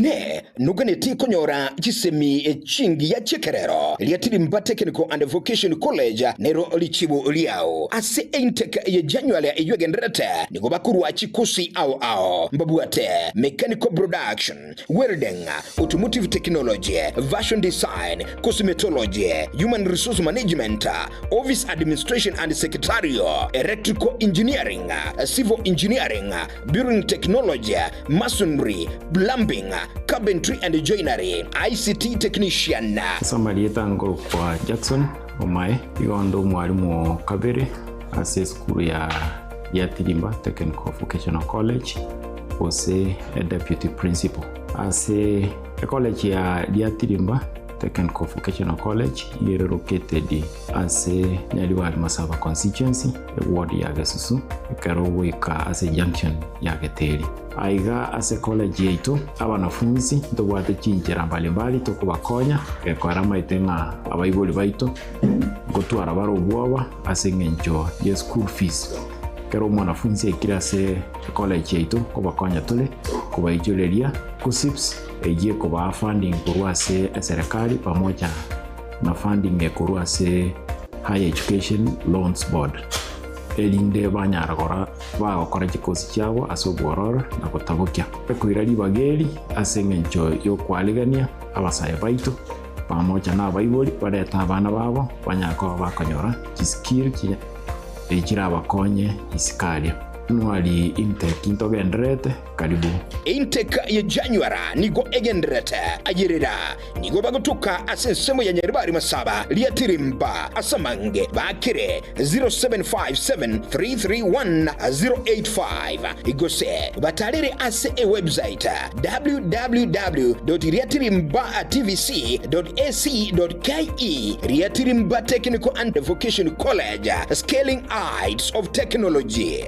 Inee! Noganetie konyora chisemi chingiya chi'ekerero? Riatirimba Technical and Vocation College nero richibu riao. Ase eintake ye January eyio egendererete, nigo bakorua chikosi ao ao. Mbabwate Mechanical Production, Welding, Automotive Technology, Fashion Design, Cosmetology, Human Resource Management, Office Administration and Secretarial, Electrical Engineering, Civil Engineering, Building Technology, Masonry, Plumbing, Carpentry and Joinery, ICT Technician. Ase amarieta nkorokwa Jackson Omae, igo nde omwalimu o kabere ase esukuru ya Giatirimba Technical Vocational College gose Deputy Principal. Ase ecollege ya Giatirimba Technical Vocational College iga ere located ase Nyaribari Masaba Constituency, eward ya Gesusu, ekero ogoika ase junction ya Geteri. Aiga ase college yaito, abanafunsi ntobwate chinchera mbalimbali tokobakonya gekora amaete ng'a abaibori baito ngotwara bare obwoba ase eng'encho ye school fees. Ekero omwanafunsi aikire ase college yaito nkobakonya tore kobaichoreria KUCCPS eyio ekobaa funding korwa ase eserekari pamoja na funding ekorwa ase Higher Education Loans Board erinde banyara gora bagokora chikosi chiabo ase obwororo na gotabokia. Ekoira ribaga eri ase engencho y'okwarigania abasae baito pamoja na abaibori barete abana babo banyare koba bakonyora chiskill chirabakonye isiko aria. Nwari intake ntogendererete karibu. Intake ye January nigo egendererete ayerera nigo bagotuka ase ensemo ya Nyaribari Masaba Riatirimba ase amange bakire 0757331085 gose batarere ase ewebsite www.riatirimbatvc.ac.ke Riatirimba Technical and Vocation College, Scaling Heights of Technology.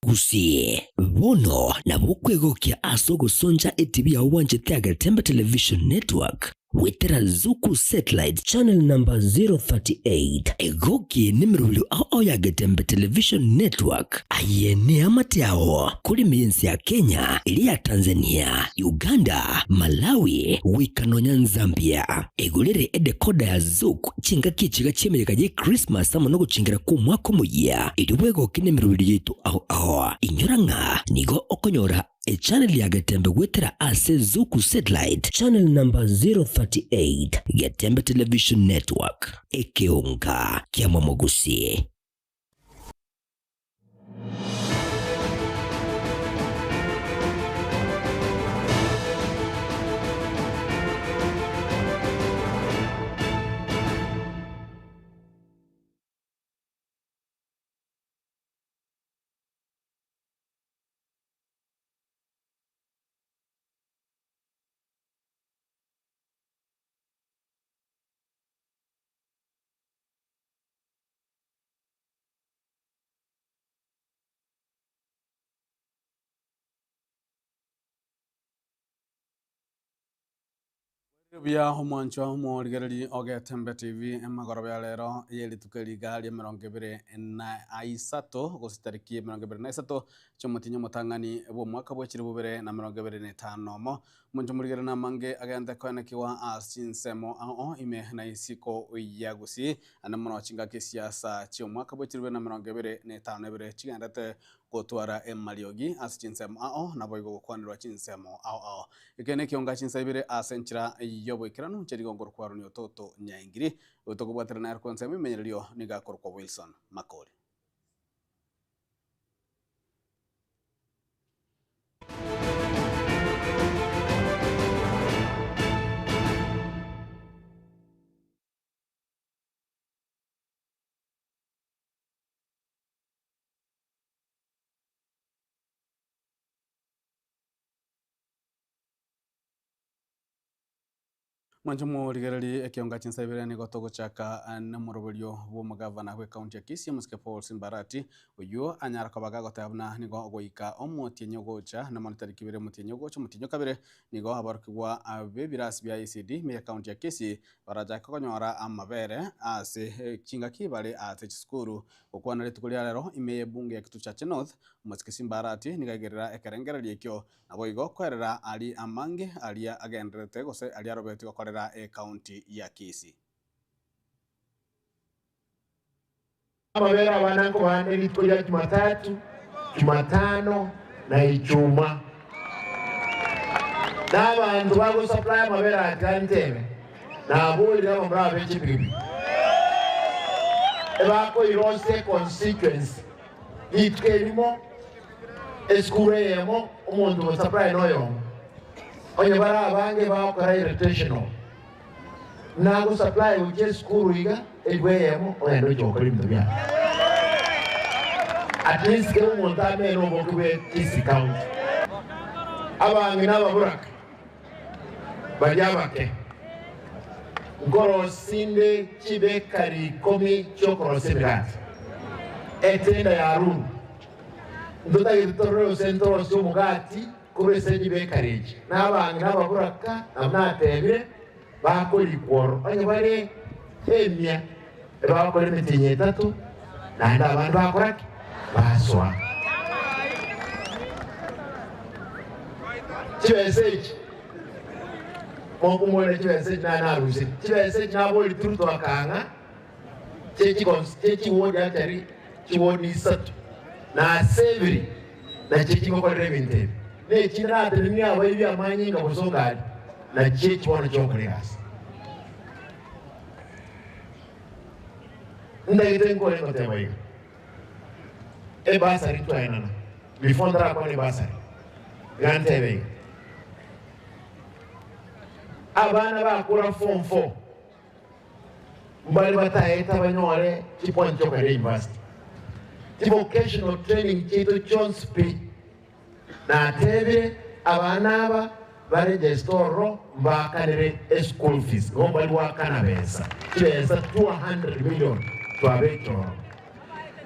Gusii, bono nabo okwegokia ase ogosoncha etibi yao bwanchete ya Getembe Television Network goetera Zuku Satellite Channel number 038. Egoki nemerobio ao ao ya Getembe Television Network. Aye neamate ao kore ime y'ense ya Kenya, eria ya Tanzania, Uganda, Malawi, goika nonya Nzambia. Egorere edecoder ya Zuku chingaki echiga chi'emeyega ye Christmas amo nogochengera kw'omwaka omoyia, erio bwegoke nemerobio yaito ao ao. Inyora ng'a nigo okonyora echannel ya Getembe goetera ase Zuku Satellite channel number 038, Getembe Television Network, ekeonga kia Momogusi. Buya omwanchwa omorigereria o Getembe TV emagoroba ya rero ye rituko eri iga ria emerongo ebere na isato gose chitariki emerongo ebere na isato chi'omotienyi omotang'ani bw'omwaka bwe chilifu bibere na emerongo ebere na etano omo. Omonto omorigereria namange agente koenekiwa ase chinsemo ao ime na isiko ya Gusii Naende mono chingaki chi'asa chi'omwaka bwe chilifu bibere na emerongo ebere na etano na ebere chigenderete gotwara emariogi ase chinsemo ao, naboigo gokwanerwa chinsemo ao ao. Eke nekionga chinsa ibere ase enchera y'oboikeranu chi'erigongo rokwaroni ototo nyaingiri, gotokobwaterana ere kw'ensemo ememenyererio nigo akorokwa Wilson Makori. Mwanche morigererie ekionga chinsa ibere nigo togochaka nomoroberio bw'omogavana bw'ecounty ya Kisii omosike Paul Simbarati oyio anyara koba gagoteba buna nigo goika omotienyi ogocha na mono tariki ibere omotienyi ogocha omotienyi okabere nigo aborokigwa b'ebirasi bia ECD ime y'ecounty ya Kisii barachake konyora amabere ase chingaki bare ase chisukuru Gokwana rituko ria rero ime y'ebunge ya Kitutu North omosike Simbarati nigo aigerera ekerengererio ekio Naboigo koerera aria amange aria agendererete gose aria arobetie gokorera ecounty ya Kisii. Amabere abana nkobande rituko ria Jumatatu, Jumatano na Ijumaa. Na abanto bagosupply amabere aya tiga ntebe, naborire abamura aba be chipigipigi ebakoirosia econstituency rituko erimo. Esukuru eyemo omonto ogosupply noyomo, onye bare abange bagokora irrotational, nagosupply gochia esukuru iga elifu eyemo ogende oche gokora ebinto biaye. At least kera omonto amene oboke bwe Kisii County. Abang'ina ababoraka baria abake, nkorosinde chibekari ikomi chiokorosia emegati, etenda ya Haruni. Ntotagete torore gose ntorosie omogati korwa ase ribekari echi, na abang'ina ababoraka nabwo natebire bakorikwa ororo, onye bare emia ebagokora emetienyi etato, naende abande bakora ki? Basoa. Chibesa echi mokumore chibesa echi naye narusirie, chibesa echi naboria Ruto akang'a. chie chiwodi achari chiwodi isato, na ase ebere nachio chingokorera ebinto ebi, na echinde natenenirie abaibi amanyinga bosongo aria, nachio echi bono chiokora egasi. Ntagete nkore ngoteba iga, ebasari twaenana, before ntarakwana ebasari, iga ntebe iga, abana bakora form four, Mbare bataete abanyore chipoint chi'okoenda university. Chivocational training chiaito chionsi pi. Natebire abana aba baregister ororo mbaakanere eschool fees igo mbari goakana besa chibesa 200 million twabekire ororo.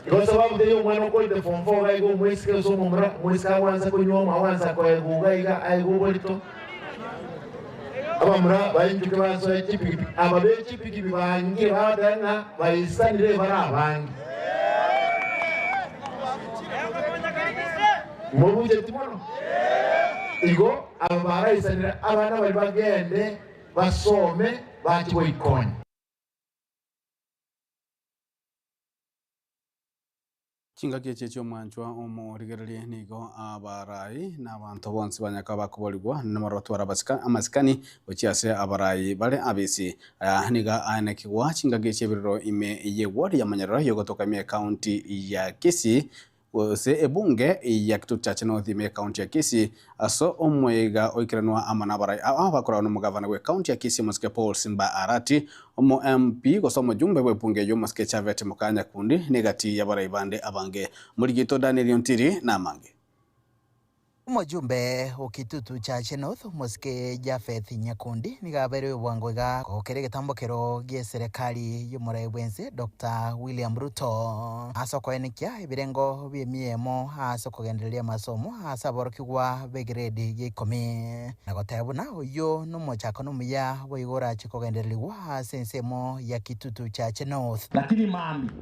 Igo sababu teiyo omwana okorete form four iga iga omoiseke gose omomura omoiseke agwansa konywa agwansa koegwa iga iga aegwe oborito. Abamura bainchoke basoe chipigipigi, aba be chipigipigi bangire bagoteba ng'a baisanire bare abange. Mobucheti mono? Igo aba baraisanire abana baria bagende basome bache goikonya. Chingaki echi chi'omwanchwa omorigererie nigo abarai na abanto bonsi banyaka bakoborigwa namoro batware amasikani gochia ase abarai bare abisi. Aya nigo aenekigwa chingaki chi'ebirero ime y'eward ya Manyerero y'ogotoka ime y'ecounty ya Kisii gose ebunge ya Kitutu Chache North ime y'ecounty ya Kisii ase omoyega oikeranwa amo nabarai aba bakoragwa nomogavana bw'ecounty ya Kisii omosike Paul Simba Arati Omo MP gose omojumbe bw'ebunge eyio omosike Chavet Mukanya-Nyakundi negati y'abarai bande abange. Omorigito Daniel Ontiri namange. Omojumbe o Kitutu Chache North omosike Japheth Nyakundi nigo abeire bwango iga gokera egetambokero gi'eserekari y'omorai bw'ense Doctor William Ruto ase okoenekia ebirengo bi'emiemo ase okogendereria amasomo ase aborokigwa b'egrade ya ikomi. Na goteba buna oyio nomochakano omuya boigo orache kogendererigwa ase ensemo ya Kitutu Chache North. Lakini mambia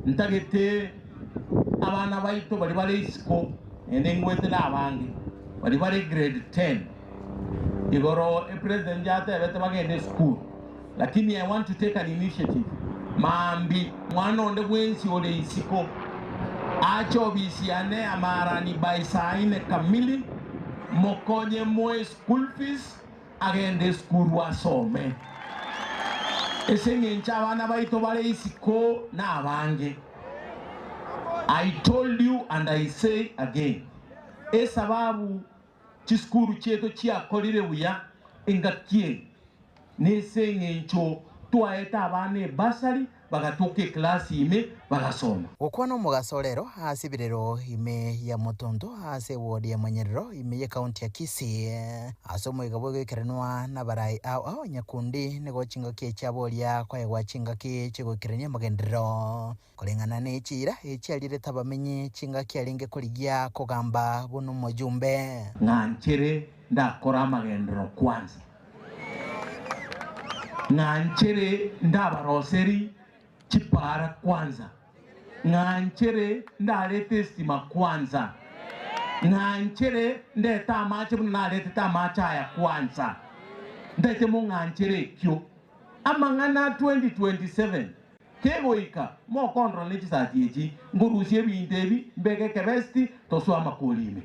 ntagete abana baito baria bare isiko, naende ngwete nabange baria bare grade ten, igoro epresident yatebete bagende esukuru, lakini I want to take an initiative, mambia mwana onde bwensi ore isiko ache obisi yane amarani by saa ine kamili, Mokonye moe school fees agende esukuru asome. Ase eng'encho abana baito bare isiko nabange. I told you and I say again, esababu chisukuru chiaito chiakorire buya engaki eye nase eng'encho twaete abana ebursary. bagatoka eclass ime bagasoma. Gokwana omogaso orero ase ebirero ime ya Mutundu ase eward ya Manyerero ime y'ecounty ya Kisii ase omoika bw'ogoikeranwa nabarai ao ao Nyakundi nigo chingaki echi aboria koegwa chingaki chigoikerania amagenderero koreng'ana ne chiira echi arirete abamenyi chingaki arenge korigia kogamba buna omojumbe. Ng'anchere ndakore amagenderero kwanza. Ng'anchere ndabaroseri chipara kwanza. Ng'anchere ndarete estima kwanza. Ng'anchere ndete amache buna naretete amache aya kwanza. Ntaete mong'anchere ekio. Amang'ana 2027 kegoika mokondora ne chisati echi, nkorusia ebinto ebi mbeke ekebesti tosoe amakori ime.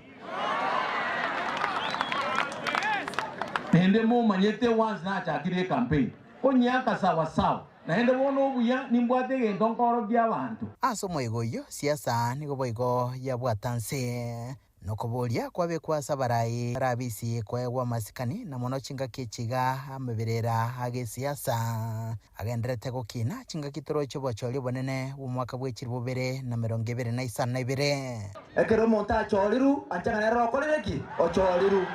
Naende momanyete once nachakire ecampaign, konyiaka sawa sawa, naende bono obuya nimbwate egento nkorokia abanto. Ase omoyega oyio, siasa nigo boigo yabwata nse, na okoboria kwabekwa ase abarai barabisi koegwa amasikani, na mono chingaki echi iga ameberera ag'esiasa agendererete gokina chingaki toroche obochori obonene bw'omwaka bwe chilifu bibere na emerongo ebere na isano na ibere. Ekero omonto achorirwe, anche ng'a nere okorire ki? Ochorirwe.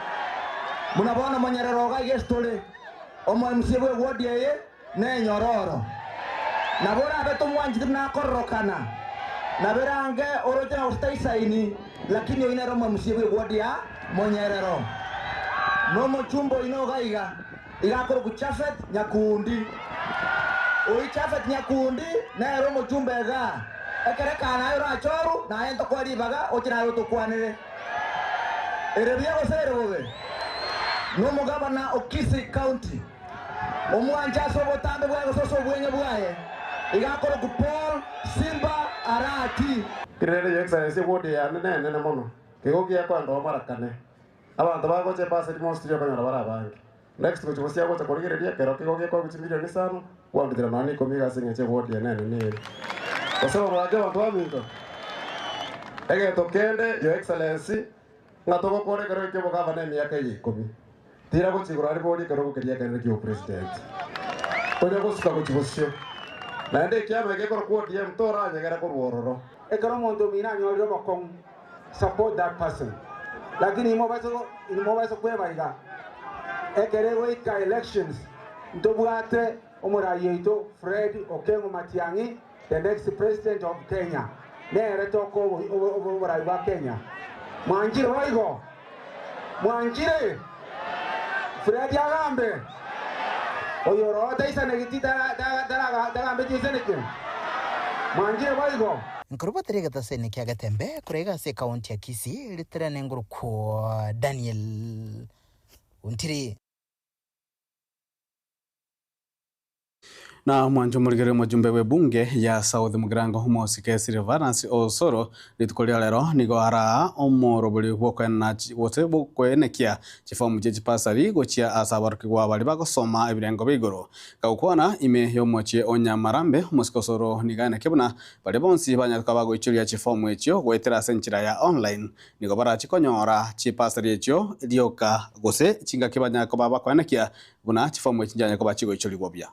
Buna bono monyerere oga iga ase tore, omo-MCA bw'ewodi eye nenyororo. Nabo orabe tomwancheti buna akororokana, nabo erange oroche ng'a gose taisaini, lakini oyio nere omo-MCA bw'ewodi ya Monyerero. Nomochumba oino iga iga, iga akorokwa Japhet Nyakundi. Oyio Japhet Nyakundi nere omochumba igaa. Ekero ekana aye orachorwe, naye ntokoe ribaga oche naye otokwanere. Ere buya gose ere bobe? Nomogabana o Kisii County. Omwanche ase obotambe bwaye gose ase obweng'e bwaye, iga akorokwa Paul Simba Arati. Kirende Your Excellency eward yane nenene mono, kego giakoenda omara kane. Abanto bagocha ebasari mostly okonyora bare abange. Next gochia gose agocha korigereria ekero kego gekoegwa chimilion isano, kwandutera nonya na ikomi iga ase eng'encho eward eye nenene ere. Gose bono gaki abanto baminto, egento kende Your Excellency, Ng'a togokora ekerogo ki'obogavana emiaka eye ikomi, tira gochia igoro aria boria ekerogo keria ekenene ki'obopresident. Tonya gosuka gochia bosio. Naende ekiama eke gekorokwa ODM toranyegere korwa ororo. Ekero omonto omino anyorire obokong'u, support that person. Lakini imobaise imobaise kweba iga, ekero egoika elections, ntobwate omorai oito Fred Okengo Matiang'i, The next president of Kenya nere toka oborai bwa Kenya. Mwanchire boigo? Mwanchire? Fred agambe? Oyo oro taisanegeti tagambetie aisaneke? Mwanchire boigo? Nkorubatera egetaseni kia Getembe korwa iga ase ekaunti ya Kisii, riterane ngorokwo Daniel Ontiri. Na omwancho omorigereria omojumbe bw'ebunge ya South Mugirango omosike Silvanus Osoro rituko ria rero nigo araa omorobori bw'okoenana gose bw'okoenekia chifomu chie chipasari gochia ase aborokigwa baria bagosoma ebirengo bia igoro. Gagokwana ime y'omochie o Nyamarambe, omosike Osoro nigo aenekia buna baria bonsi banyare koba bagoichoria chifomu echio goetera ase enchera ya online nigo barachi konyora chipasari echio rioka gose chingaki banyare koba bakoenekia Buna chifomu echi nchianye koba chigoichorigwa buya.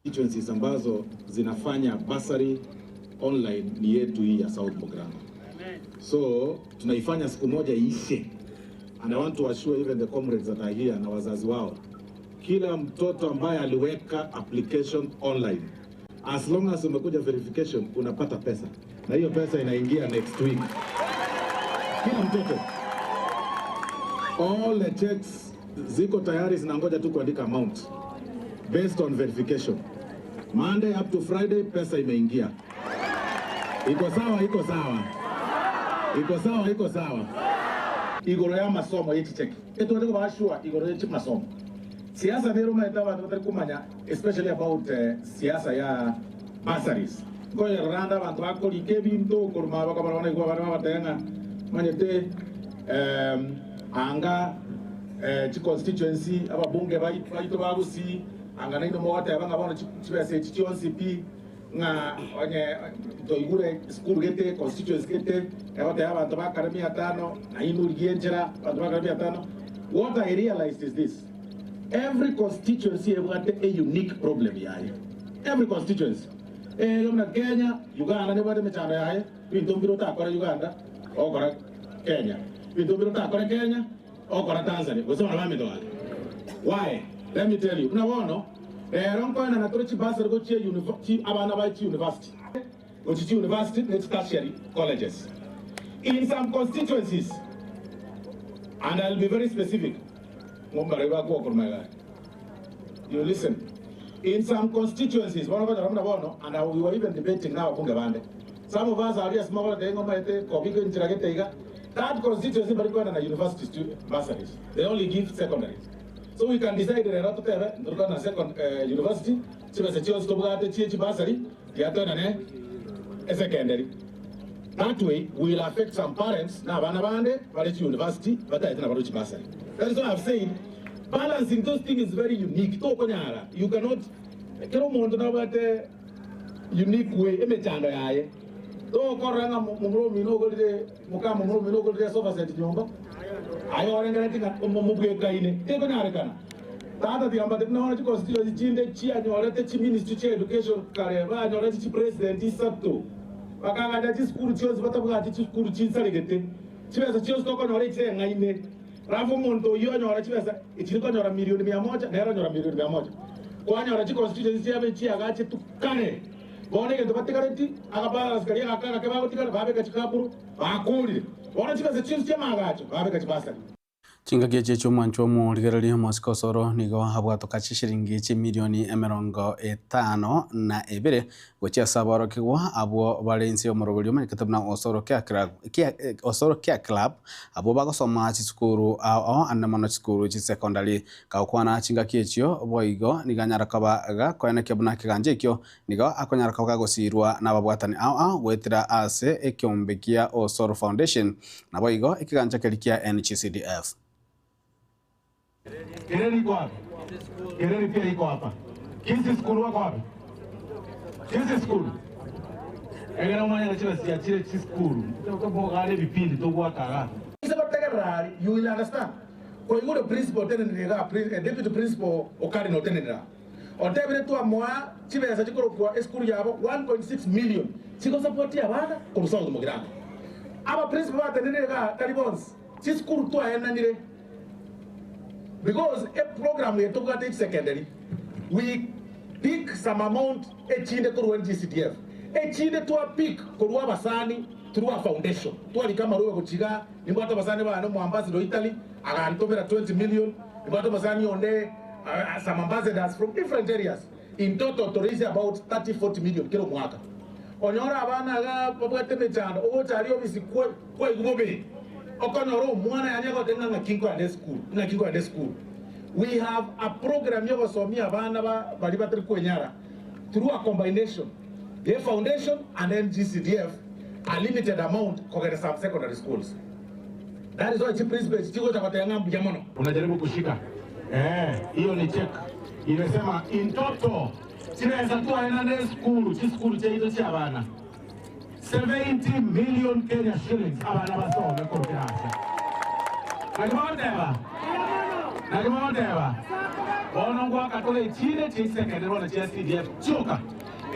Constituencies ambazo zinafanya bursary online ni yetu hii ya South Mugirango. So tunaifanya siku moja iishe. And I want to assure even the comrades that are here na wazazi wao, kila mtoto ambaye aliweka application online, as long as umekuja verification unapata pesa, na hiyo pesa inaingia next week. Kila mtoto, all the checks ziko tayari zinangoja tu kuandika amount based on verification. Monday up to Friday pesa imeingia. Iko sawa, iko sawa, iko sawa, iko sawa. Igoro ya masomo yechicheki etwete kobashua igoro ye chimasomo siasa nero maete abanto batari komanya especially about siasa ya bursaries nkoyerora abanto bakorika ebinto koruma bakabara bono igwa bare babatebia ng'a manyete anga chiconstituency ababunge baito ba Gusii anga nainwe mogoteba ng'a bono chibesa echi chionsi pi ng'a onye toigure esukuru gete constituency gete egoteba abanto bakare mia tano nainwe origie enchera abanto bakare mia tano. What I realized is this, every constituency ebwate a unique problem yaye. Every constituency. Ere buna Kenya, Uganda nebwate emechando yaye, ebinto mbire otakore Uganda, ogokora Kenya. Ebinto mbire otakore Kenya, ogokora Tanzania. Gose bono baminto gaki. Why? Let me tell you, buna bono, rero nkoenana tore chibursary gochia univ chi abana bae chiuniversity. Gochia chiuniversity ne chitertiary colleges. In some constituencies, and I'll be very specific, ng'o mbarabwo bakokorwa magega aya. You listen. In some constituencies, bono okonyora buna bono, and we were even debating na ababunge bande. Some of us are yes mogorete ng'a omanyete kobika enchera gete iga. That constituency mbari koenana university stu bursaries. They only give secondaries. So we can decide rero totebe ntori koenana second eh, university, chibesa chionsi tobwate chie chibursary, tiga toenane esecondary. That way we will affect some parents na abana bande bare chiuniversity bataete nabarobwo chibursary. That is why I have said Balancing those things is very unique, tokonyara, you cannot, kera omonto nabwate unique way, emechando yaye. Tokorora ng'a momura omino ogorire, moka momura omino ogorire esofa set nyomba, aye orengeretie ng'a mobwekaine, tekonyarekana. Tata tiga mbate buna bono chiconstituency chinde chianyorete chiministry chia education kare banyorete chipresident isato, bakagacha chisukuru chionsi batabwati chisukuru chinsaregete, chibesa chionsi tokonyora echireng'aine. Alafu omonto oyio onyora chibesa echiri konyora milioni mia moja, nere onyora milioni mia moja. Kwanyora chiconstituency chiabe chiagachetwe kare. Bono egento batigareti, akabalance karia gaka agake bagotigara, babeka chikaburu, bakorire. Bono chibesa chionsi chi'amaagacho, babeka chibasari. Chingaki echi chi'omwancho omorigereria omosike osoro nigo abwatoka chishilingi chimilioni 52 gochia ase aborokigwa abwo bare inse y'omoroberi omanyekete buna Osoro Care Club, Osoro Care Club, abwo bagosoma chisukuru ao ao ande mono chisukuru chisekondari. Gagokwana chingaki echio boigo nigo anyara koba gakoenekia buna ekegancha ekio nigo akonyara koba gagosiirwa nababwatani ao ao goetera ase ekeombe kia Osoro Foundation naboigo ekegancha keria kia NGCDF. Kereri iko wapi? Kereri pia iko hapa. Kisii school wako wapi? Kisii school. Egera omanye ng'a chibesa chiachire chisukuru. Tobogare ebipindi togwaka igaa. Ase gotegerera aria, you will understand. Koigure principal otenenire igaa, deputy principal o Karen otenenire aa. Otebire twamoa chibesa chikorokwa esukuru yabo 1.6 million chigosapotia abana korwa South Mugirango. Aba principal batenenire igaa tari bonsi. Chisukuru twaenanire. Because e program eye tobwate each secondary we pick some amount echinde korwa NGCDF, echinde twa pick korwa abasani through a foundation. Twarika amarube gochia igaa, nimbwate abasani bane omo ambassador Italy agantomera 20 million, nimbwate omosani onde some ambassadors from different areas. In total to raise about 30, 40 million kera omwaka. Onyore abana iga babwate emechando, ogocha aria obisi kwaigwa bobe, okonyora omwana yaani agoteba ng'a ng'aki nkoenda esukuru, ng'aki nkoenda esukuru. We have a program ya ogosomia abana ba baria batari kwenyara through a combination ye foundation and NGCDF a limited amount kogenda some secondary schools. That is why chiprinciple echi chigocha goteba ng'a mbuya mono. Unajaribu kushika eh, hiyo ni check imesema in total chibesa twaenana esukuru chisukuru chiaito chia abana 70 million Kenya shillings abana basome korwa kerasa. Naki mogoteba? Naki mogoteba? Bono ngoaka tore echinde chia chisecondary bono chia CDF chioka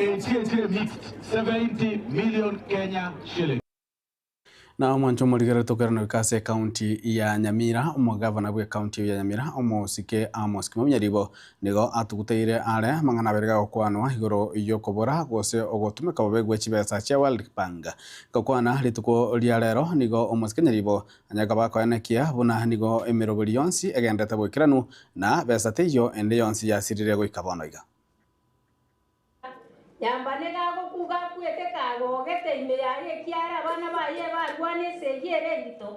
echi echire mixed 70 million Kenya shillings. Na omwancho omorigereri tokerana goika ase ekaunti ya Nyamira, omogavana bw'ekaunti eyio ya Nyamira, omosike Amos Kimani Nyaribo, nigo atuguteire are amang'ana abere gagokwanwa igoro y'okobora gose ogotumeka bobe gwe chibesa chia World Bank. Gokwana rituko ria rero nigo omosike Nyaribo anyare koba akoenekia buna nigo emeroberi yonsi egenderete boikeranu na besa teiyo ende yonsi yasirire goika bono iga. Nyamba nigo agokuga akwete kagogete ime yaye, ekiagera abana baye barwana esegi ere endito.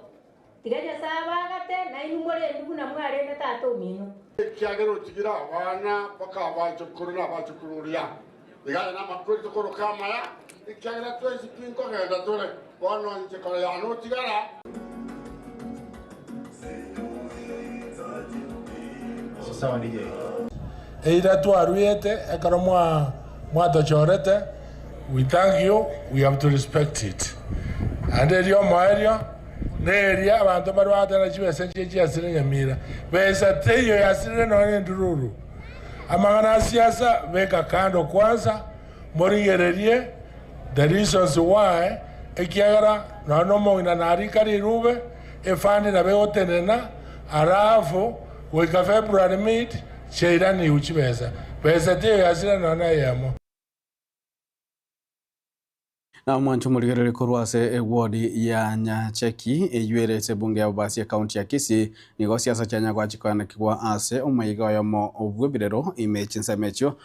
Tiga Nyasae abagate, nainwe morendwe buna mwarenda tata omino. Ekiagera otigire abana mpaka abachokoro na abachokoro oria, iga aye namakweri tokoroka amaya, ekiagera twensi pi nkogenda tore. Bono inche kore yane otigara. Eira twaruete ekero mwatochorete, we thank you, we have to respect it. Naende erio omoerio neria abanto mbarwate na chibesa nchie chiasire nyamira. Besa teiyo yasirire nonya endururu. Amang'ana a siasa beka kando kwanza, morigererie the reasons why, ekiagera nonya na omong'ina narika rirube, efund nabo egotenena, alafu goika February mid chiairanigwe chibesa. Besa tiyo yasira nonya na eyemo. Na omwancho omorigereria korwa ase eward ya Nyacheki eywo ere ase ebunge ya Bobasi ekaunti ya Kisii nigo siasa chia Nyagwachi koanekigwa ase omoiga oyomo bw'ebirero ime chinsemo echio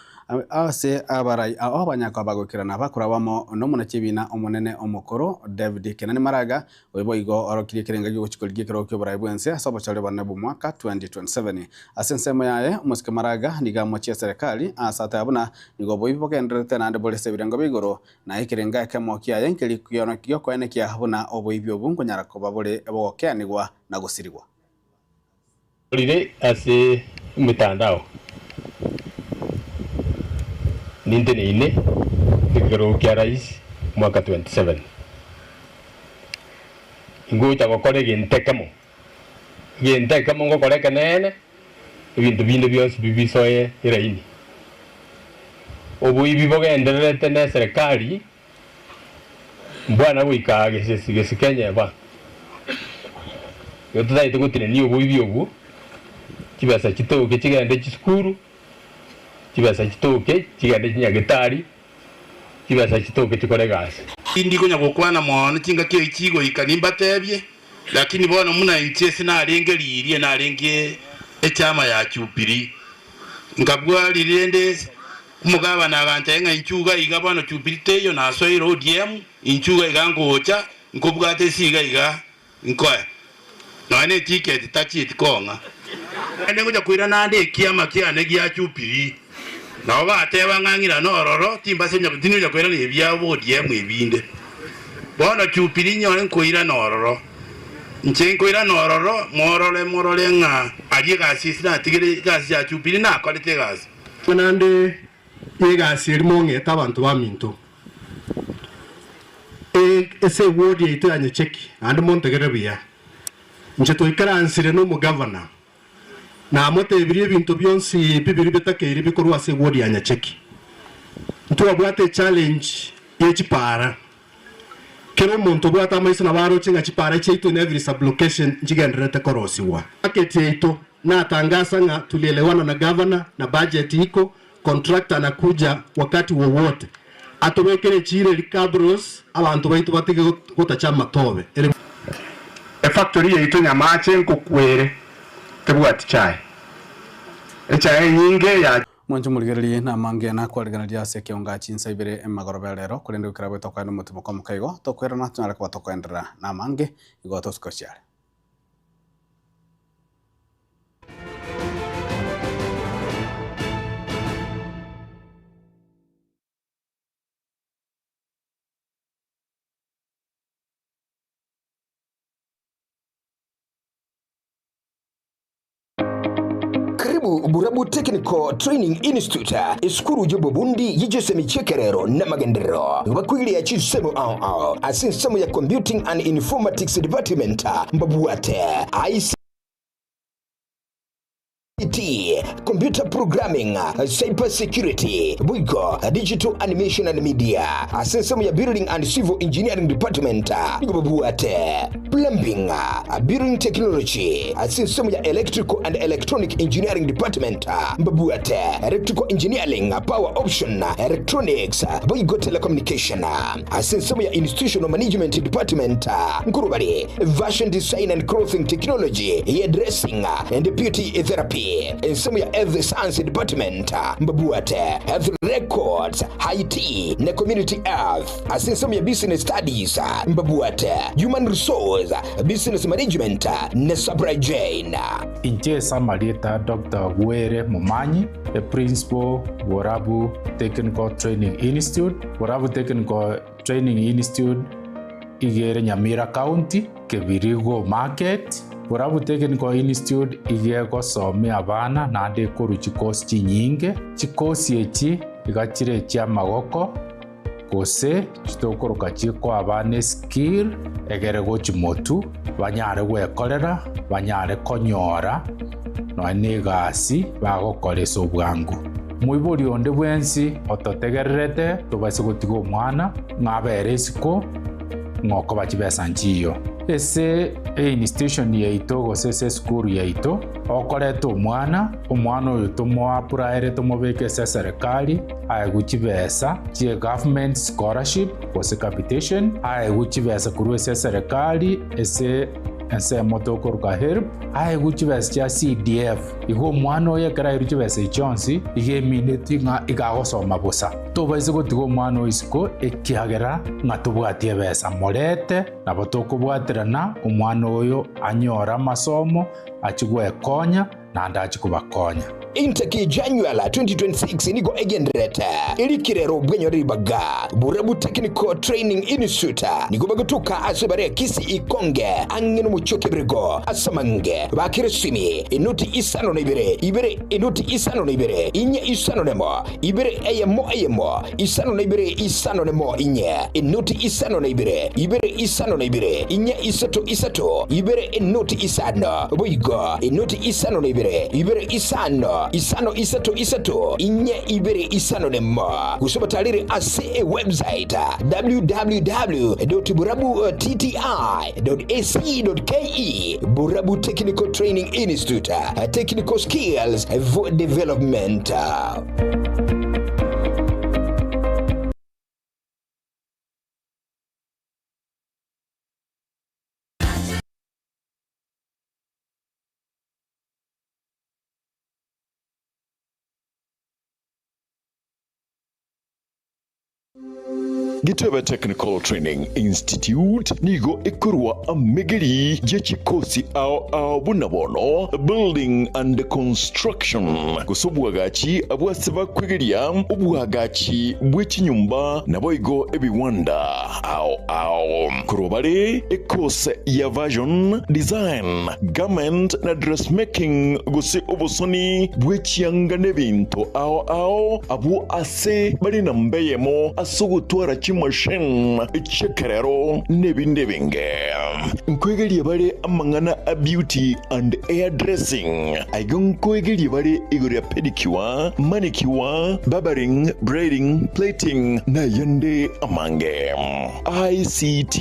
ase abarai ao abanyaka bagoikerana bakorabwo amo nomonachebina omonene omokoro David Kenani Maraga Oyo boigo orokirie ekerenga gi'ogochia korigia ekerogo ki'oboraai bw'ense ase obochore bonene bw'omwaka 2027. Ase ensemo yaye, omosike Maraga nigo amochie eserekari ase ateba buna nigo oboibi bogendererete naende bore ase ebirengo bia igoro, na ekerenga ekemo kiaye nkeri gi'okoenekia buna oboibi obu nkonyara koba bore bogokeanigwa na gosirigwa. Rire ase emetandao ninteneine ekerogo kia rais mwaka 27. Ingocha gokora egento ekemo, egento ekemo ngokora ekeneene, ebinto binde bionsi bibisoe eraini. Oboibi bogendererete ne eserekari Mbwana goika gesike enyeba. Igo totagete gotenenia oboibi obwo, chibesa chitoke chigende chisukuru, chibesa chitoke chigende chinyagetari, chibesa chitoke chikore egasi. Tindi konya gokwana mono chingaki echi chigoika nimbatebie, lakini bono buna inche ase narenge riria narenge echama ya Jubilee, nkabua riria rende Omogabana agancha ng'a inchuo iga iga bono Jubilee teiyo nasoire ODM, inchuo iga iga ngocha nkobwate ase iga iga nkoe nonya ne ticket tachieti kong'a. Naende ngocha koira naende ekiama kiane gia Jubilee. Nabo bateba ng'a ng'irane ororo timbase tinonya koirana ebiabo ODM ebinde. Bono Jubilee nyore nkoirana ororo. Inche nkoirana ororo morore morore ng'a aria egasi ase natigire egasi ya Jubilee nakorete egasi. Naende y'egasi eria mong'ete abanto baminto, ase ewodi yaito ya Nyacheki, naende montegerere buya. Inche twaikaransire nomogavana, namotebirie ebinto bionsi bibiri bitakeire bikorwa ase ewodi ya Nyacheki. Ntwabwate echallenge ye chipara. Kera omonto obwate amaiso nabo aroche ng'a chipara chiaito in every sub-location nchigendererete korosigwa. Market yaito natangasa ng'a tulielewana na gavana na budget iko, contractor anakuja wakati wowote atobekere echiira eri cabros abanto baito batige gotacha amatobe. Ere. Efactory yaito Nyamache nkokwere tebwati chae. Echae enyinge ya. Mwanche morigererie namange nakwarigereria ase ekeonga chinsa ibere emagoroba ya rero, korende goikera bwe tokoenda omotimo komoka igo, tokoirana tonyare koba tokoenderera namange igo tosuke chiare. Karibu Burabu Technical Training Institute, esukuru y'obobundi y'echisemi chi'ekerero n'amagenderero. Nigo bakoiria chinsemo ao ao ase ensemo ya Computing and Informatics Department, mbabwate ICT, Computer Programming, Cyber Security, boigo Digital Animation and Media. Ase ensemo ya Building and Civil Engineering Department nigo babwate Plumbing, Building Technology, ase ensemo ya Electrical and Electronic Engineering Department mbabwate Electrical Engineering, Power Option, Electronics, boigo Telecommunication. Ase ensemo ya Institutional Management Department nkorwa bare Fashion Design and Clothing Technology, Hairdressing and Beauty Therapy. Ensemo ya Health Science Department mbabwate Health Records, IT na Community Health. Ase ensemo ya Business Studies mbabwate Human Resource, Business Management na Supply Chain. Inche ase amarieta Doctor Gwere Momanyi, the Principal, Borabu Technical Training Institute. Borabu Technical Training Institute iga ere Nyamira County, Kebirigo Market. Borabu Technical Institute iga egosomia abana naende ekorwa chikosi chinyinge. Chikosi echi iga chire echiamagoko gose chitokoroka chikoa abana eskill egere gochi motu banyare gwekorera, banyare konyora nonya na egasi bagokora ase obwango. Moibori onde bwensi ototegererete tobaise gotiga omwana ng'a abere isiko ng'a okoba chibesa nchiyo. Ase einstitution yaito gose ase esukuru yaito, okoreta omwana, omwana oyo tomoapuraere tomobeke ase eserekari aegwe chibesa chie government scholarship gose capitation, aegwe chibesa korwa ase eserekari ase ensemo tokoruka HELB, aegwe chibesa chia CDF. Igo omwana oyo ekero airwe chibesa echi chionsi, iga emineti ng'a iga agosoma bosa. Tobaise gotiga omwana oyo isiko, ekiagera ng'a tobwati ebesa. Morete, nabo tokobwaterana, omwana oyo anyore amasomo, achie gwekonya, naende achie kobakonya. Intake January 2026 nigo egendererete erikirero bwenyore ribaga Burabu Technical Training Institute nigo bagotoka ase bare Kisii Ikonge ang'e nomochie o Kebirigo ase amange bakire esimi enoti isano na ibere ibere enoti isano na ibere inye isano nemo ibere eyemo eyemo isano na ibere isano nemo inye enoti isano na ibere ibere isano na ibere inye isato isato ibere enoti isano boigo enoti isano na ibere ibere isano isano isato isato inye ibere isano nemo gose obatarere ase ewebsite www.burabuttti.ac.ke Burabu Technical Training Institute Technical Skills for Development. Gitebe Technical Training Institute nigo ekorwa amegeri ye chikosi ao ao buna bono Building and Construction gose obwagachi bw'ase bakwegeria obwagachi bwe chinyomba naboigo ebiwanda ao ao. Korwa bare ekose ya Fashion Design, Garment na Dressmaking gose obosoni bwe chianga nebinto ao ao abwo ase bare namba eyemo ase ogotwara chimachine chi'ekerero n'ebinde ebinge. Nkoegeria bare amang'ana a beauty and hair dressing. Aiga nkoegeria bare igoro ya pedicure, manicure, barbering, braiding, plaiting na ayande amange. ICT.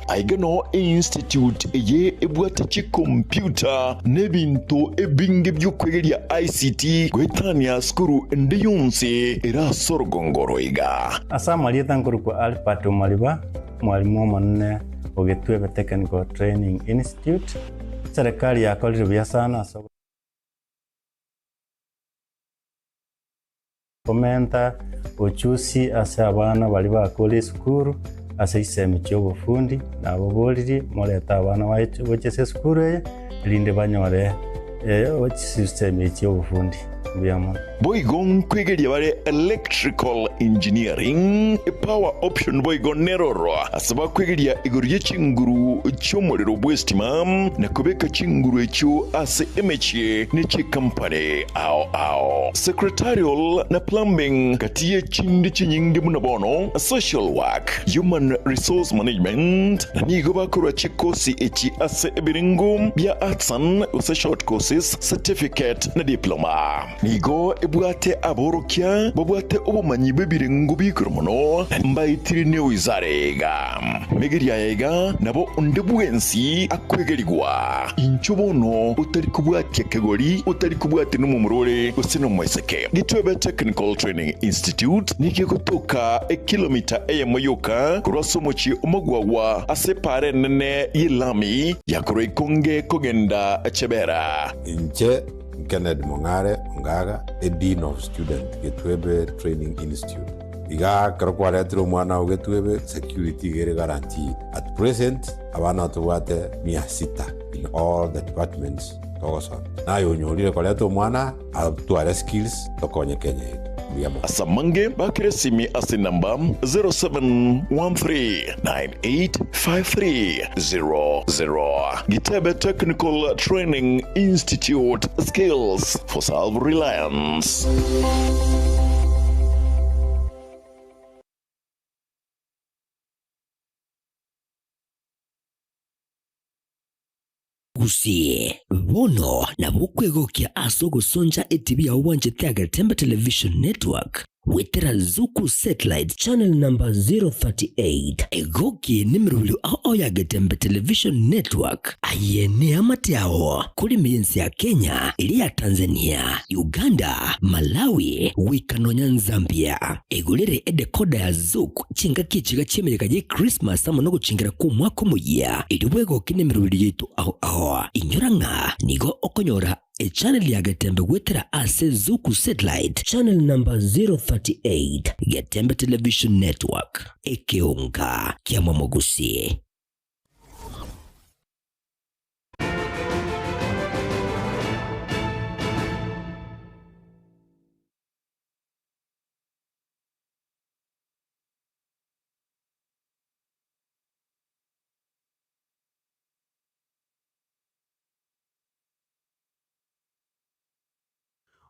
Aiga noo einstitute eye ebwate chikompyuta n'ebinto ebinge bi'okwegeria ICT goetania sukuru ende yonsi ere ase orogongo oro iga. Ase amarieta nkorokwa Albert Omariba, mwalimu omonene o Getwebe Technical Training Institute. Eserekari yakorire buya sana ase Komenta ochusi ase abana baria bakure esukuru ase chisemi chi'obofundi, nababoririe morete abana baito gochia ase esukuru eye, erinde banyore chisemi chi'obofundi. Mbuya mono. Boigo nkwegeria bare electrical engineering, power option boigo neroro ase bakwegeria igoro ye chinguru chi'omorero bw'estima na kobeka chinguru echio ase emechie ne chikampani ao ao. Secretarial na plumbing gati ye chinde chinyinge buna bono social work, human resource management na nigo bakorwa chikosi echi ase ebirengo bia artisan gose short courses, certificate na diploma. Nigo ebwate aborokia babwate obomanyi bw'ebirengo bi'igoro mono, na mbaetire newizara iga. Megeria aya iga nabo onde bwensi akwegerigwa. Inchuo bono otari kobwatia kegori, otari kobwatia nomomura ore gose nomoiseke. Gitwebe Technical Training Institute nigo egotoka ekilomita eyemo yoka korwa ase omochie o Magwagwa ase epaara enene y'elami ya korwa Ikonge kogenda Chebera. Inche Kennedy Mong'are Ongaga, a Dean of Student, Getwebe Training Institute. Iga ekero kwaretire omwana oo Getwebe, security iga ere guaranteed. At present, abana tobwate mia sita in all the departments togosomia. Naye onyorire koreta omwana atware skills tokonye Kenya yetu. Mbuya mono. Ase amange bakire esimi ase enamba 0713985300. Gitebe Technical Training Institute, Skills for Self-Reliance. Gusii. Bono nabo okwegokia ase ogosoncha etibi yao bwanchete ya Getembe Television Network goetera Zuku Satellite channel number 038. Egoki nemerobio ao ya Getembe Television Network. Aye neamate ao korema ense ya Kenya, eria ya Tanzania, Uganda, Malawi, goika nonya Zambia. Egorere edecoder ya Zuku chingaki echiga chi'emeyega ye Christmas amo nogochingera kw'omwaka omoyia, erio bwegoke nemerobio yaito ao ao. Inyora ng'a nigo okonyora echannel ya Getembe goetera ase Zuku Satellite channel number 038, Getembe Television Network, ekeonga kia Mwamogusi.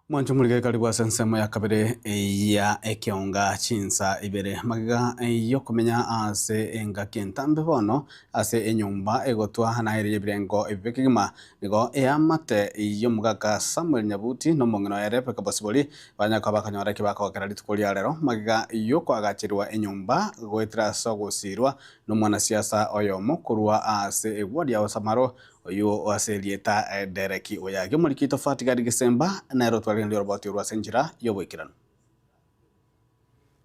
Mwanche omorige karibu ase ensemo ya kabere ya ekeonga chinsa ibere. Magega yokomenya ase engaki entambe bono ase enyomba egotwa naere y'ebirengo ebibe kegima nigo eamate y'omogaka Samuel Nyabuti na omong'ina oye Rebecca Bosibori banyaka bakanyora eki bakogokera rituko ria rero magega yokoagacherwa enyomba goetera ase ogosirwa nomwanasiasa oyomo korwa ase eward ya Osamaro Oyio ase erieta Dereki Oyagi omoriki tofauti gari gesemba, nere otwareranire oroboti orwo ase enchera y'oboikeranu.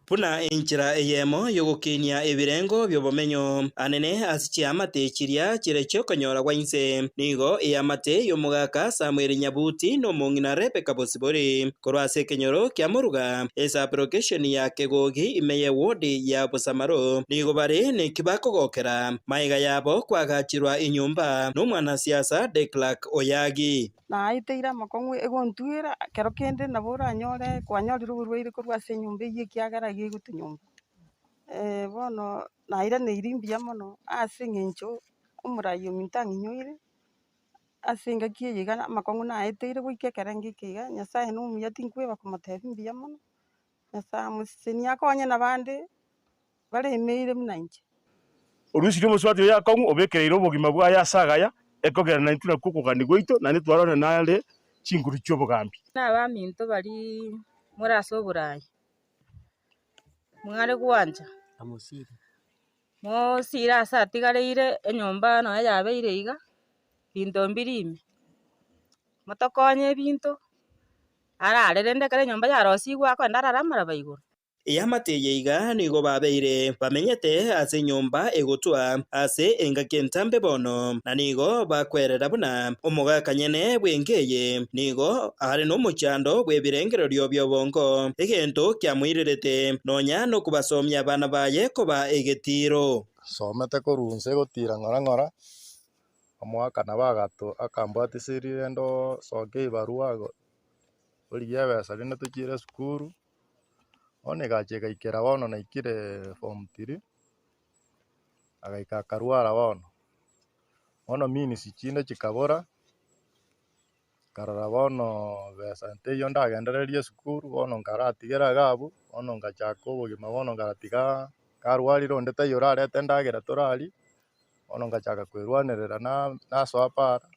Buna enchera eyemo y'ogokinia ebirengo bi'obomenyo anene ase chiamate chiria chire chi'okonyora gwa inse, nigo eamate y'omogaka Samweli Nyabuti na omong'ina Rebeka Bosibori, korwa ase ekenyoro kia Moruga, esub-location ya Kegogi ime y'ewodi ya Bosamaro, nigo bare neki bakogokera. Magega yabo kwagachirwa enyomba nomwanasiasa De Klerk Oyagi. Naeteire amakong'u egontwera, ekero kende nabo oranyore kwanyorire oborwaire korwa ase enyomba eyio ekiagera iga egotwa nyomba. Bono nairaneirie mbuya mono ase eng'encho omorai ominto ang'inyoire, ase engaki eye iga amakong'u naeteire goika ekerengo eke iga, Nyasaye na omuya tinkweba komotebia mbuya mono, Nyasaye amosesenie akonye nabande baremeire buna inche. Orusirie omosubati oye akong'u, obekereire obogima bwaye ase agaya, ekogera naintwe nakwo okogania gwaito, naende twarorire nare chinguru chi'obogambi. Nabaminto baria more ase oboraai, mware gwancha, mosire ase atigareire enyomba nonya yabeire iga, binto mbiri ime, motokonye ebinto, arare rende ekero enyomba yarosigwe akogenda arare amaraba igoro. Eamate eye iga nigo babeire bamenyete ase enyomba egotwa ase engaki entambe bono, na nigo bakwerera buna omogaka nyene bw'enka eye nigo are nomochando bw'ebirengererio bi'obongo, egento kiamoirerete nonya nokobasomia abana baye koba egetiiro. Somete korwa inse gotira ng'ora ng'ora, omogaka nabo agato akambwatisirie rende osoke ebarua origie ebesa rende tochiere esukuru. Bono egacha egaikera bono naikire form three, agaika akarwara bono, bono means chinde chikabora, nkarora bono besa nteiyo ndagendererie esukuru bono nkaratigera iga abwo, bono ngachaka obogima bono nkaratiga karwarire onde taiyo orarete endagera toraria, bono ngachaka kwerwanerera na nasoa para,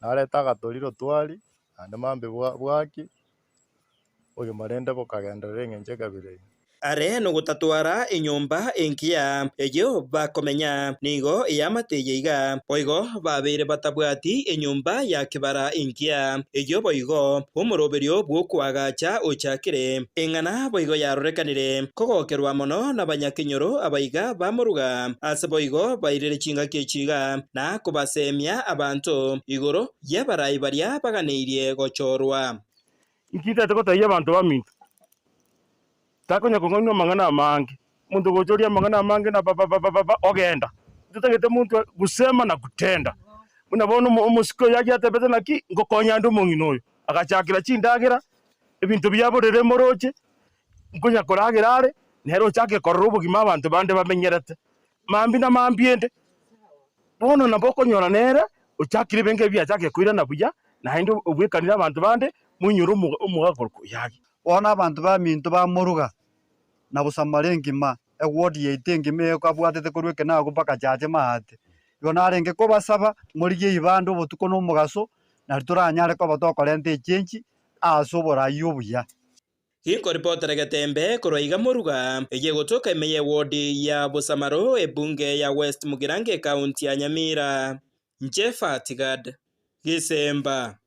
nareta agatoriro twaria, naende mambia bwa bwakia. Obogima rende bokagenderera engencho ekabira eye. Are nogotatwara enyomba engiya eyio bakomenya, nigo eamate eye iga. Boigo babeire batabwati enyomba ya kebara engiya, eyio boigo omoroberio bw'okoagacha ochakire. Eng'ana boigo yarorekanire kogokerwa mono nabanyakenyoro abaiga bamoruga, ase boigo bairire chingaki echi iga, na kobasemia abanto igoro y'abarai baria baganeirie gochorwa. Inki ntagete gotebia abanto baminto? Takonya kong'ainwa amang'ana amange, omonto ogocha oria amang'ana amange na bababababa ogenda. Totagete monto gusema na kutenda. Buna bono omo omosike oyo aria atebete naki, ngokonya ande omong'ina oyo. Agachakera chindagera, ebinto bia borere moroche, nkonya koragera are, nere ochake korora obogima abanto bande bamenyerete. Mambia na mambia ende, bono nabo okonyora nere ochakire ebinto ebi achakire koirana buya, naende obwekanire abanto bande, moinyore omo omogaka korwa koyagi. Bono abanto baminto bamoruga na bosamara engima, eward yaito engima eye ekabwatete korwa ekenago mpaka chache maate. Igo narenge kobasaba, morigie ibande obotuko na omogaso, nari toranyare koba tokorenta echenchi ase oborai obuya. Ginkoripotera Getembe korwa iga Moruga, eye egotoka ime y'ewodi ya Bosamaro, ebunge ya West Mugirango ekaunti ya Nyamira. Inche Fatigad Gisemba.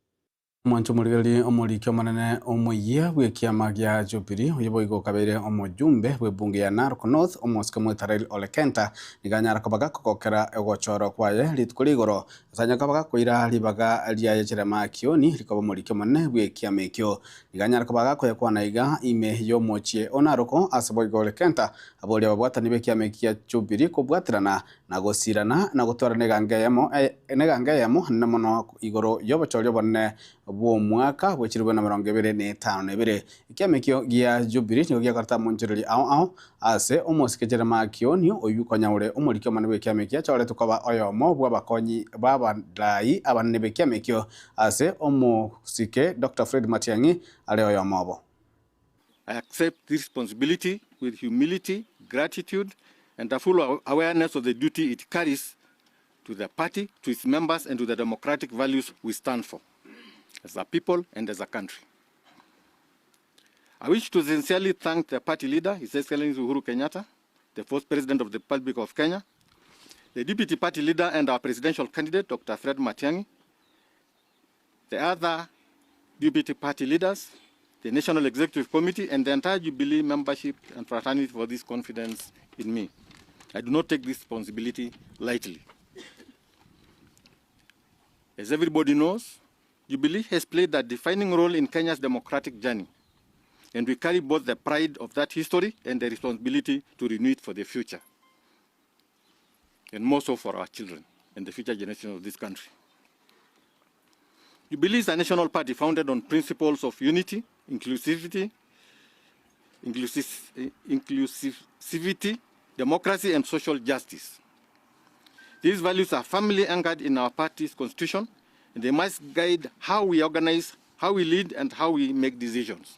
Omwancho omorigereria omoriki omonene omoyia bw'ekiama gia Jubilee, oyio boigo okabeire omojumbe bw'ebunge ya Narok North, omosike Mwetarel Ole Kenta, nigo anyara koba gakogokera ogochorwa kwaye rituko rigoro ase anyare koba gakoira ribaga riaye Jeremiah Kioni rikoba omoriki omonene bw'ekiama ekio. Nigo anyare koba gakoyakwana iga ime y'omochie o Narok ase boigo Ole Kenta aboria ababwatani b'ekiama eki gia Jubilee kobwaterana na gosirana na gotwara negango eyemo negango eyemo nene mono igoro y'obochori obonene bw'omwaka bwe chilifu 2052. Ekiama ekio gia Jubilee nigo giakorete amonchoreria ao ao ase omosike Jeremiah Kioni, oyio konya ore omoriki omonene bw'ekiama ekio achoretwe koba oyomo bw'abakonyi b'abarai abanene b'ekiama ekio ase omosike Doctor Fred Matiang'i are oyomo obo. I accept this responsibility with humility, gratitude, and a full awareness of the duty it carries to the party, to its members, and to the democratic values we stand for as a people and as a country. I wish to sincerely thank the party leader, His Excellency Uhuru Kenyatta, the fourth President of the Republic of Kenya, the deputy party leader and our presidential candidate, Dr. Fred Matiang'i, the other deputy party leaders, the National Executive Committee, and the entire Jubilee membership and fraternity for this confidence in me. I do not take this responsibility lightly. As everybody knows, Jubilee has played a defining role in Kenya's democratic journey, and we carry both the pride of that history and the responsibility to renew it for the future, and more so for our children and the future generations of this country. Jubilee is a national party founded on principles of unity, inclusivity, inclusivity, democracy, and social justice. These values are firmly anchored in our party's constitution, and they must guide how we organize, how we lead, and how we make decisions.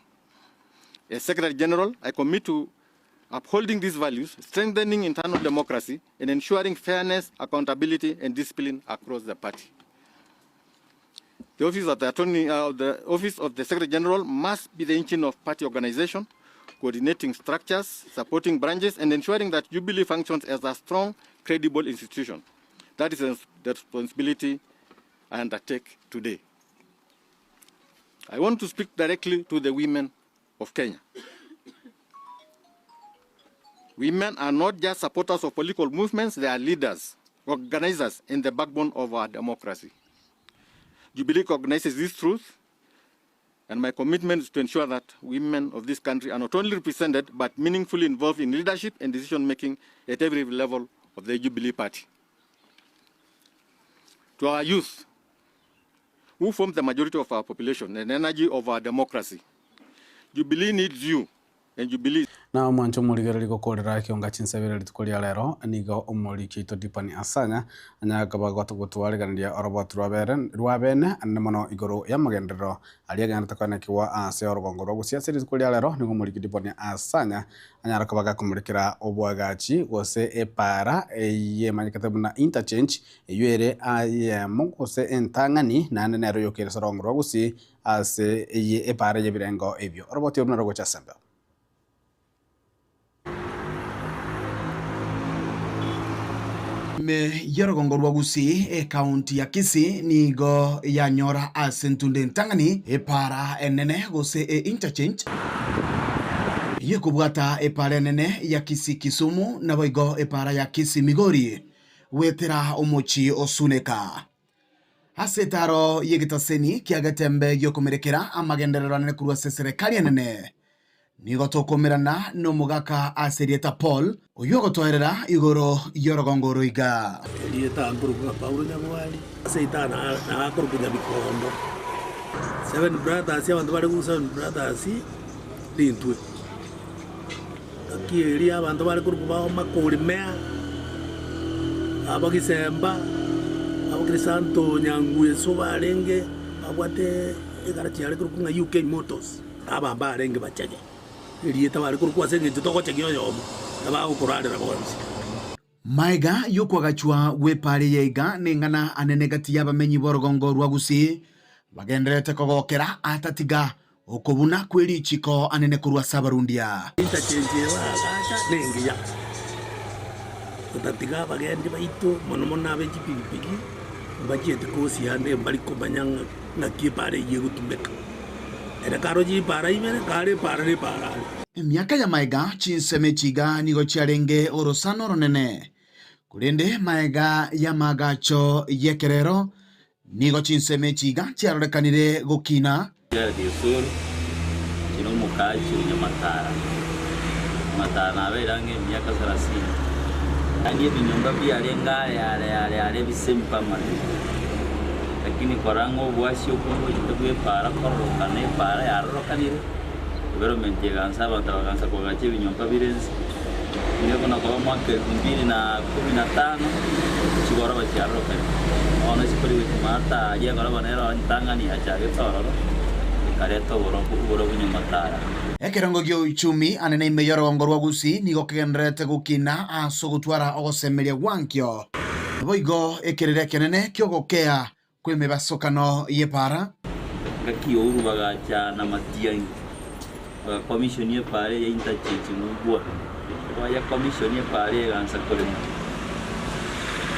As Secretary General, I commit to upholding these values, strengthening internal democracy, and ensuring fairness, accountability, and discipline across the party. The office of the attorney, the office of the Secretary General must be the engine of party organization, coordinating structures, supporting branches, and ensuring that Jubilee functions as a strong, credible institution. That is the responsibility I undertake today. I want to speak directly to the women of Kenya. Women are not just supporters of political movements, they are leaders, organizers, and the backbone of our democracy. Jubilee recognizes this truth, and my commitment is to ensure that women of this country are not only represented, but meaningfully involved in leadership and decision-making at every level of the Jubilee Party. To our youth, who form the majority of our population and energy of our democracy, Jubilee needs you and Jubilee. Na omwancho omorigereria gokorera ekionga chinsebere rituko ria rero, nigo omoriki oito Dipani Asanya anyare koba gotwareganeria oroboti rwa bene anene mono igoro y'amagenderero aria agenderete koenekigwa ase orogongo rwa Gusii ase rituko ria rero nigo omoriki Dipani Asanya anyare koba gakomorekera oboagachi gose epaara eyemanyekete buna interchange eyio ere eyemo gose entang'ani naende nero yokeire ase orogongo rwa Gusii Ase eye epaara y'ebirengo ebio, oroboti orwo narogocha ase embeo. Ime y'orogongo rwa Gusii, ekaunti ya Kisii nigo yanyora ase entunda entang'ani epaara enene gose e interchange eyio ekobwata epaara enene ya Kisii-Kisumu naboigo epaara ya Kisii-Migori goetera omochie o Suneka. Ase etaaro y'egetaseni kia Getembe gi'okomerekera amagenderero anene korwa ase eserekari enene, nigo tokomerana nomogaka ase erieta Paul, oyio ogotoerera igoro y'orogongo oro iga. Erieta nkorokwa ng'a Paulo Nyabwari, ase etaara nagakorokwa Nyabikondo. Seven Brothers, abanto bare korwa Seven Brothers nintwe. Engaki eria abanto bare korokwa ba Makorimea, Abagisemba, Abakrisanto Nyangweso barenge babwate egarachi yare korokwa ng'a UK Motors, aba mbarenge bachege. Erieta bare korokwa ase eng'encho togochegia oyomo, na bagokorarera bonsi. Maega y'okwagachwa gw'epaara eye iga neng'ana anene gati y'abamenyi b'orogongo rwa Gusii bagendererete kogokera atatiga okobuna kwe richiko anene korwa ase abarundia. Interchange eye bagacha nengiya, gotatiga abagendi baito mono mono abe chipigipigi mbachieti kosi ande mbari komanya ng'a ng'aki epaara eyio egotumeka. Ere karoche epaara ibere, kare epaara na epaara are. Emiaka ya maega chinsemo echi iga nigo chiarenge orosana oronene, korende maega y'amaagacho y'ekerero nigo chinsemo echi iga chiarorekanire gokina. Gerald Osoro, Inche nomokaachi o Nyamatara. Nyamatara nabeire ang'e emiaka sarasini. Yaani ebinyomba biarenge are are are are ebisempa amagena. Lakini korora ng'a oboasi okwo mbochete bw'epaara kororokana epaara yarorokanire, development egansa abanto bagansa koagacha ebinyomba bire nse. Nigo buna koba mwaka elfu mbili na kumi na tano, chigoroba chiarorokanire. Bono isiko rigochia maata aria egoroba nero entang'ani yachagete ororo, ekareta oborobu oborobu nyuma tara. Ekerengo gia uchumi anene ime y'orogongo rwa Gusii nigo kegendererete gokina ase ogotwara ogosemeria gwankio, naboigo ekerero ekenene ki'ogokea kw'emebasokano y'epaara. Engaki y'ouru bagacha namatiangi, bagakomishoni epaara eye interchange ng'ubua. Bayakomishoni epaara eye egansa korema.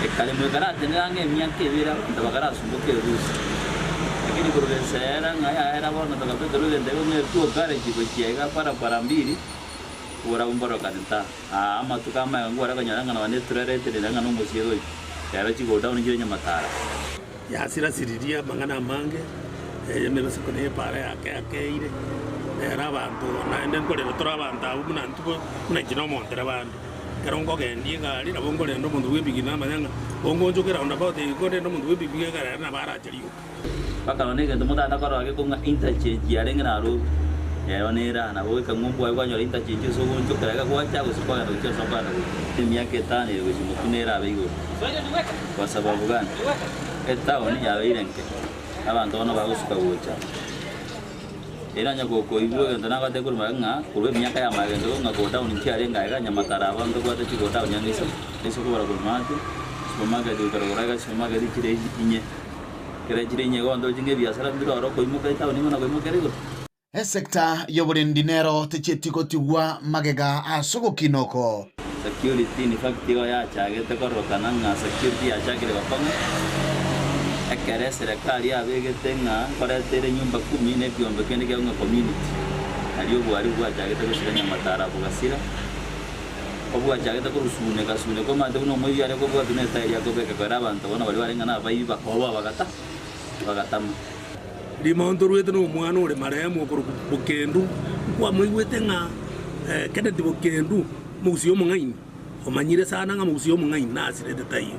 Ekaremwa ekaratenena ang'e emiaka ebere abanto bakarasumboka erusa. Lakini korwa ensera ng'a yaera bono tokabekerwa egento ekio ng'a etuo garage gochia iga barabara mbiri, oborabu mborokane ta. Aa amatuko amaya ngware konyora ng'a nonye etrailer etenenire ng'a nomosie goika, rero chigodown chire nyamatara. Yasirasiririe amang'ana amange, emebaseko na epaara yake yakeire, nere abanto naende nkorera tore abanto abwo buna intwe buna inche na omontereba ande. Ekero nkogendia egari nabo nkorenda omonto bw'epigipigi namanya ng'a bongonchoke roundabout eye nkorende omonto bw'epigipigi egari ere nabo arache rioka. Mpaka nonya egento motagete korora gekong'a interchange yarenge Nairobi, ero nere aa nabo goika ng'umbu aye kwanyora interchange ase ogoonchokera iga gwacha gose kwagenda gochia ase okogenda gochia. Emiaka etano ere gochia motwe nere abe igoro. Kwa sababu gani? Etown yabeire nke, abanto bono bagosuka gocha. Ere onye gokoigwa egento nagotebia korwa magega ng'a korwa emiaka ya magega egento ng'a godown nchiarenge aiga nyamataro abanto babwate chigodown ang'e isato. Ase okobara korwa maate, supermarket goika rogoro aiga supermarket chire inye. Kera chire inye igo ntoche ng'a ebiasara mbire oro okoimoka etaoni ng'a nakoimoka ere igoro. Esecta y'oborendi nero techieti gotigwa magega ase ogokina oko. Security in fact igo yachagete kororokana ng'a security yachakire gokong'a ekero eserekari yabegete ng'a nkoreta ere nyumba kumi na ekiombe kende kiabo ng'a community. Nario obwaribu bwachagete gosira nyamataro bogasira. Obwachagete korusuneka suneka omanyete buna omoibi are kobwatwa ne etairi akobeka kera abanto bono baria barenge nabaibi bakoboa bagata bagatama. Rimo ntoruete nomwana ore marehemu okorokwa Bokendu, nkwamoigwete ng'a Kenneth Bokendu, omogusii omong'aini, omanyire sana ng'a omogusii omong'aini nasirete taiyo.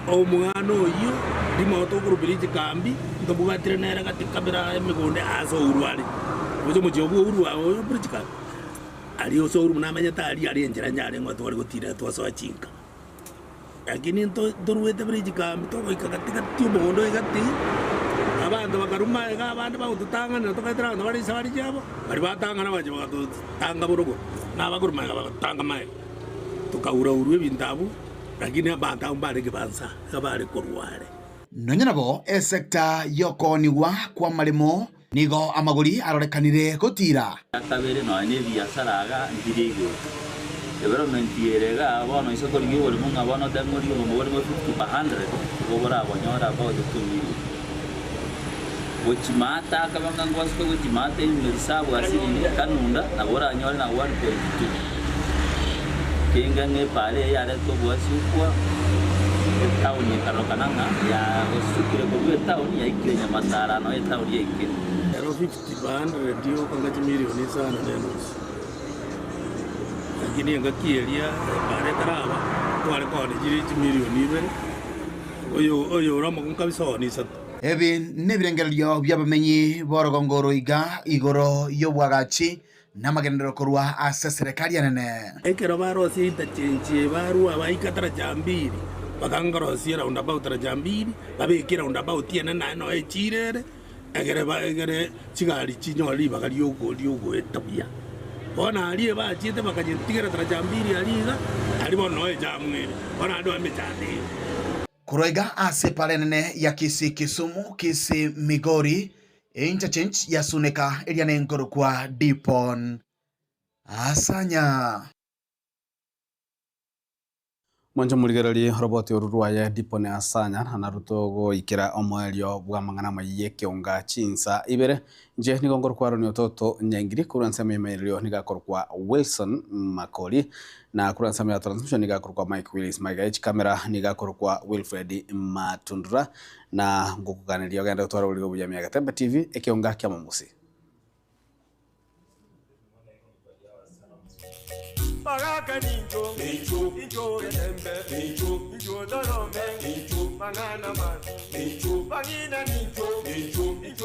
Omwana oyio rimo tokoruberia chikambi, ntobwatire nere gati kabere emegondo ase ouru are, oche omochie obwo ouru oyo bore chikambi. Aria ase ouru buna amenyete aria aria enchera nyareng'o tware gotiira twasoa chinka. Lakini ntoruete buna chikambi togoika gati gati omogondo oye gati, abanto bakaruma iga abande bagototang'anera togaetera abanto bare chisabari chiabo, baria batang'ana bachia bagatotanga borobwo, na abakoruma iga bagatotanga magega. Tokaura-urwa ebinto abwo, lakini abanto abwo mbarenge bansa, iga bare korwa are. Nonya nabo, esecta y'okoonigwa kw'amaremo Nigo amagori arorekanire gotiira. Eria kabere nonya nebiasara iga ntiri igoro. Development ere igaa bono ise korigia oboremo ng'a bono otebe ng'a origie oboremo borimo 50 per hundred igo borabonyore about 2 million. Gochi maata akaba ng'a ngwasuke gochi maata ime risabu asili kanunda nabo oranyore na 1.2. Kenge ng'a epaara eye yareta oboasi okwa etown ekarorokana ng'a yagosukire korwa etown yaikire Nyamataro noo etown yaikire. Ero 50 per hundred yoka ng'a chimilioni isano na enusu. Lakini engaki eria epaara etaraba, tware koonia chire chimilioni ibere, oyo oyore omokungu kabisa oonie isato. Ebi nebirengererio bi'abamenyi b'orogongo oro iga igoro y'obwagachi Namagenderero korwa ase eserekari enene. Ekero barosia interchange eye barua baika taraja mbili, bakangorosia roundabout taraja mbili, babeke roundabout enene naende noyo echire ere, egere ba egere chigari chinyore ribaga riogo riogoeta buya. Bono aria ebachiete bakanyetigera taracha mbiri aria iga, aria bono noo ejamu ere, bono naende noo emechando ere. Korwa iga ase epara enene ya Kisii Kisumu, Kisii Migori, Interchange yasuneka eria nenkorokwa Dipon Asanya. Mwanche morigererie oroboti oru rwaye Dipon Asanya na naru togoikera omoerio bw'amang'ana amaya y'ekeonga chinsa ibere. Inche nigo nkorokwa Aaron Ototo Nyaingiri korwa ensemo y'emeererio nigo akorokwa Wilson Makori na korwa ensemo ya transmission nigo akorokwa Mike Willis Maiga ye chikamera nigo akorokwa Wilfred Matundura na ngokoganeria ogende gotwara oboriri obuya Miaka Tembe TV ekeonga kia Momusi.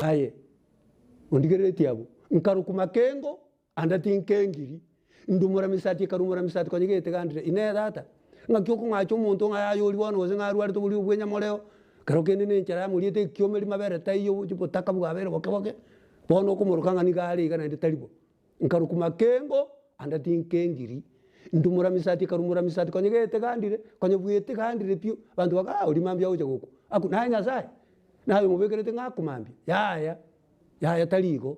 Aye ondigereretie abwo, nkarokwa makengo, ande tinkengiri, ndumora misati ekarumora misati konya getegandire. Inee tata, ng'aki okong'acha omonto ng'a yaya oria bono gose ng'a arwarete oborwaire bwa enyamoreo, kero kende na enchara yamoriete ekiomeri mabere taiyo botaka bwabeire boke boke, bono okomoroka ng'a nigo are iga naende tari bo. Nkarokwa makengo, ande tinkengiri, ndumora misati ekarumora misati konya getegandire, konya bwetegandire pi, abanto bakagaa oria mambia agocha gokwa. Aku naye Nyasaye, naye omobekerete ng'a akomambia? Yaya, yaya tari igo.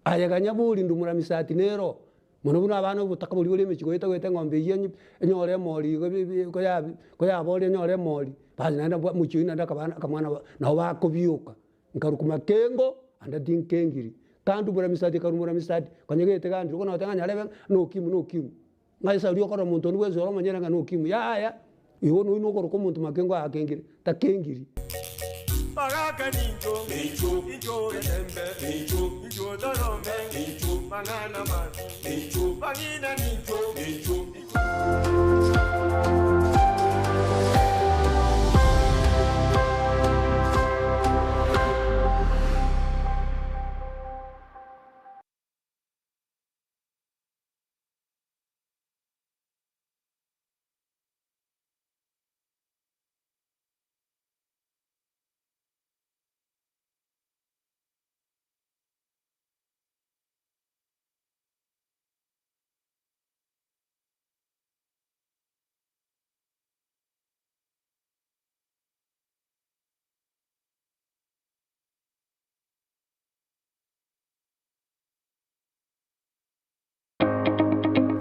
Aye ganya bori ndumora misati nero, mono buna abana obotaka boria bore emechie goeta goeta eng'ombe eyio enye enyore emori igo bi bi koyabi koyaboria enyore emori, basi naende abwo mochie oyio naende akabana akamwana nabo bakobioka. Nkarokwa makengo, ande tinkengiri. Kandumora misati ekarumora misati, konya getegandire, bono nagoteba ng'a nyarebe ng'a nokimwi nokimwi. Ng'a ase aria okorora omonto onde bwensi ore omonyene ng'a nokimwi, yaya, igo nonya nokoroka omonto makengo aya akengire, takengiri.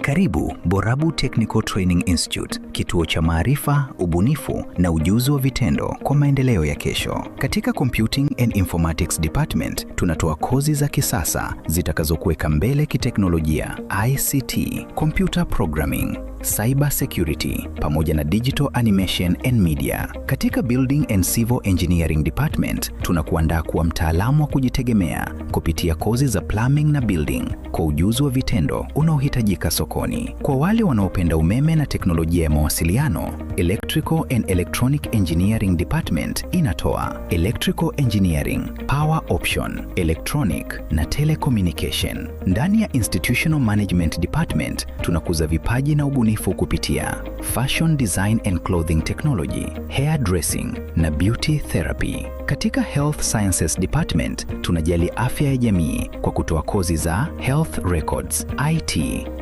Karibu Borabu Technical Training Institute, kituo cha maarifa, ubunifu na ujuzi wa vitendo kwa maendeleo ya kesho. Katika Computing and Informatics Department tunatoa kozi za kisasa zitakazokuweka mbele kiteknolojia, ICT, computer programming, cyber security pamoja na digital animation and media. Katika Building and Civil Engineering Department tunakuandaa kuwa mtaalamu wa kujitegemea kupitia kozi za plumbing na building kwa ujuzi wa vitendo unaohitajika sokoni. Kwa wale wanaopenda umeme na teknolojia ya mawasiliano, Electrical and Electronic Engineering Department inatoa Electrical Engineering, Power Option, Electronic na Telecommunication. Ndani ya Institutional Management Department tunakuza vipaji na ubunifu kupitia Fashion Design and Clothing Technology, Hair Dressing na Beauty Therapy. Katika Health Sciences Department tunajali afya ya jamii kwa kutoa kozi za Health Records, IT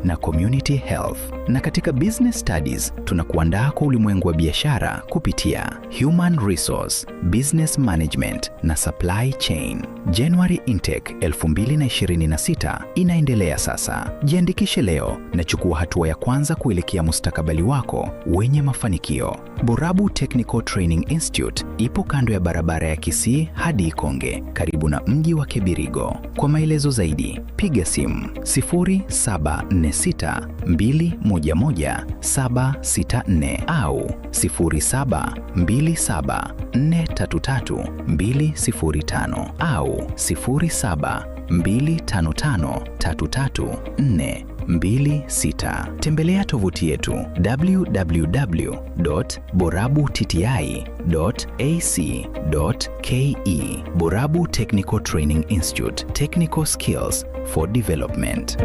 na Community Health. Na katika Business Studies tunakuandaa kwa ulimwengu wa biashara kupitia Human Resource, Business Management na Supply Chain. January Intake 2026 inaendelea sasa. Jiandikishe leo na chukua hatua ya kwanza kuelekea mustakabali wako wenye mafanikio. Borabu Technical Training Institute ipo kando ya barabara ya Kisii hadi Ikonge, karibu na mji wa Kebirigo. Kwa maelezo zaidi, piga simu 0746 211 764 au 0727 433 205 au 0725 533 426. Tembelea tovuti yetu www.borabutti.ac.ke. Borabu Technical Training Institute, Technical Skills for Development.